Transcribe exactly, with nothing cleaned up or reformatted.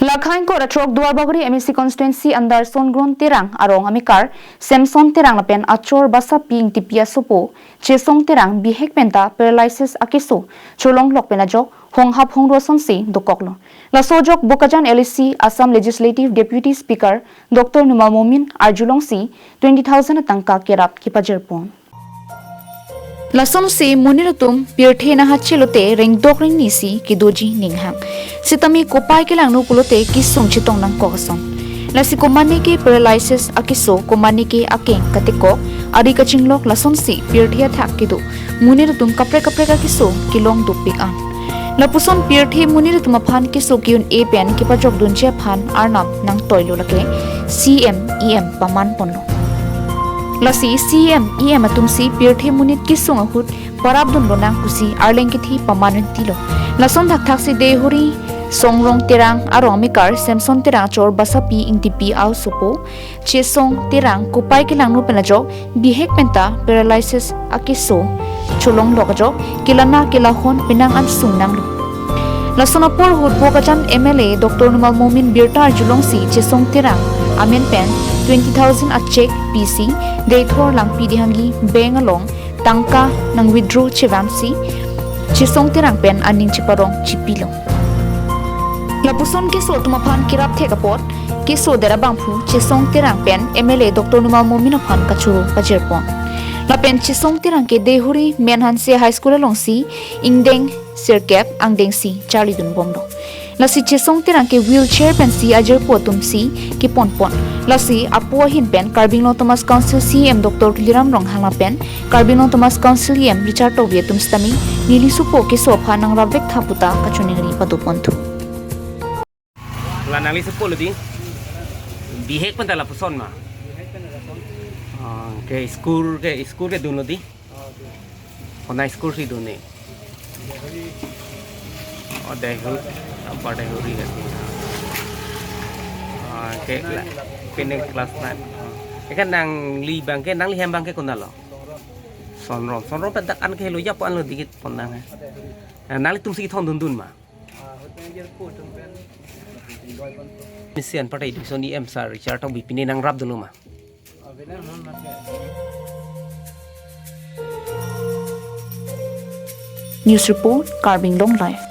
Lakhain kor atrok Duarbagori M A C constituency under Songrong Terang arong amekar Samson Terang lapen achor Basapi Ingtipi asopo Chesong Terang bihek penta paralysis akeso cholonglok pen ajok honghap hongro asonsi dokoklo. Laso ajok Bokajan L A C Assam Legislative Deputy Speaker Doctor Numal Momin arjulongsi twenty thousand atangka kerap kepajirpon. Lasonsi monit atum pirthe nanghache lote rengdok rengni si kedoji ninghang. Sitame kopai kelangno pulote kesung chetong nangkok ason. Lasi komane ke paralysis akeso, komane ke akeng katekok, ari kachinglok, lasonsi pirthe athak kedo monit atum kaprek kaprek akeso kelong dopik an. Lapuson pirthe monit atum aphan keso ke-un-e pen kepajokdunji aphan Arnam nangtoilo, lake C M E M pamanponlo. Lasi C M E M atumsi pirthe monit kesung ahut parapdun lonang pusi arleng kethe paman-un-tilo. Lason thakthaksi Dehuri Songrong Terang arong amekar Samson Terang achor Basapi Ingtipi asopo Chesong Terang kopai kelangno pen ajok bihek penta paralysis akeso cholonglok ajok kelana kelahon penang an sung nanglo. Lason apor ahut Bokajan M L A Doctor Numal Momin birta arjulongsi Chesong Terang amen pen twenty thousand a cheque pisi Deithor Langpi Dehangi bank along tangka nang withdraw chevamsi Chesong Terang pen aning cheparong chipilo. Lapuson keso atum aphan kerap thek apot keso der abangphu Chesong Terang pen M L A Doctor Numal Momin aphan kachoro pajirpon. Lapen Chesong Terang ke Dehuri Menhanse High School alongsi ingdeng sirkep angdengsi charlidunbomlo. Lasi Chesong Terang ke wheelchair pensi ajirpo atumsi keponpon. Lasi apo ahin pen Karbi Anglong Autonomous Council C E M Doctor Tuliram Ronghang lapen Karbi Anglong Autonomous Council E M Richard Tokbi atum sitame neli sopo keso aphan nangrapvek tha puta kachiningri padoponthu. La nangli sopo lo di. Bihek penta lapuson ma. Ah, ke school ke school kedunlo di. Konat school si dun-e? Oh, Dehuri, Upper Dehuri kan. Ah, ke la, pine class nine. Ah. Ikan nangli abang ke, nangli hem abang ke konatlo? Songrong, Songrong pen dak an ke lo ya po an lo dikit pon nang. Eh, nanglitumsi kethondundun ma? Misi anparta Education E M sir Richard Tokbi pine nangrapdunlo ma? News report, Karbi Anglong Live.